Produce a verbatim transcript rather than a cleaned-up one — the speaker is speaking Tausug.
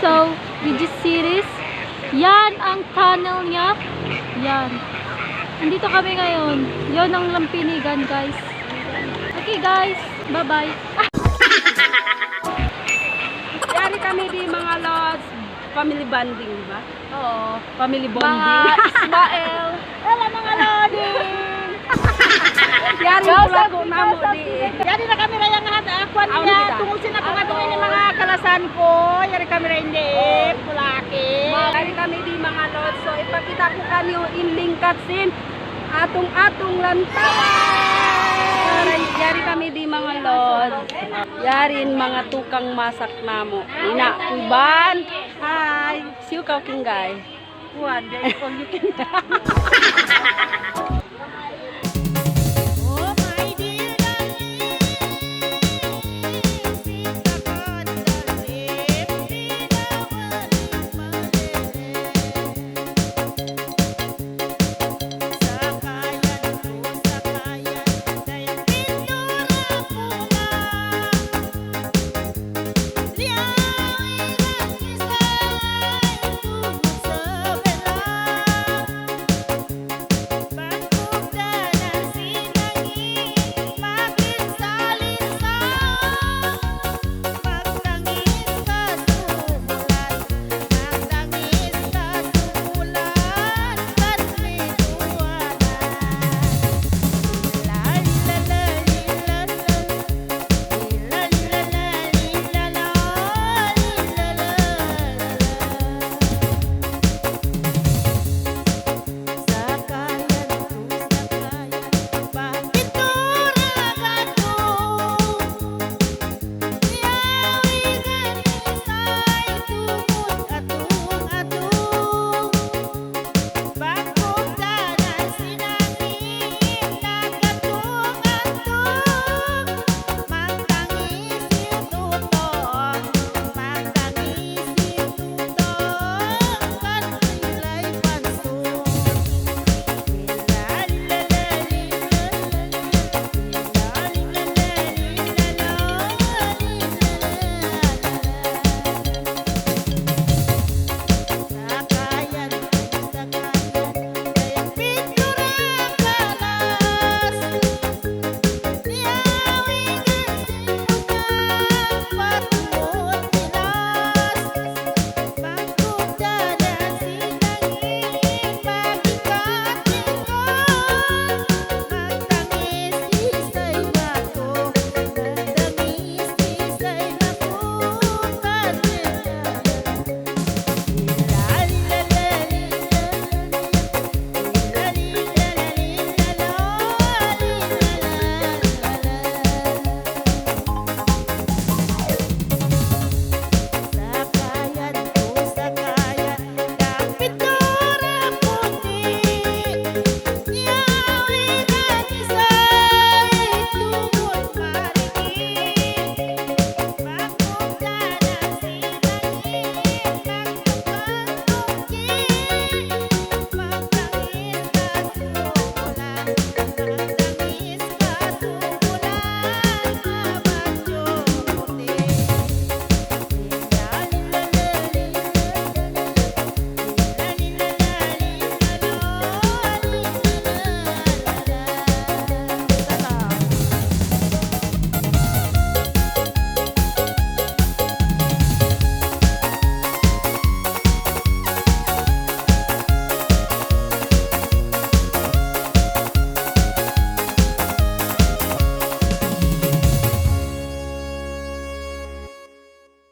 So, did you see this? Yan ang tunnel niya. Yan. Nandito kami ngayon. Yan ang Lampinigan, guys. Okay, guys. Bye-bye. Yari kami di, mga lods. Family bonding, di ba? Oo. Family bonding. Mga Ismael. Wala, mga lods. Yari pula ko na mo di. Yari na kami na yung hat-, ah, kwan niya. Tungkol sin ako nga tungkol ini mga kalasan ko. Yari kami rin di. Pulaki. Yari kami di, mga lods. So, ipakita ko kaniyo in lingkat sin atong-atong lantaw. Yari kami di, mga lods. Yari in mga tukang masak namo. Ina, Iban. Hi. Siyu kaw, Kinggay. Kuwan, di ko yukin.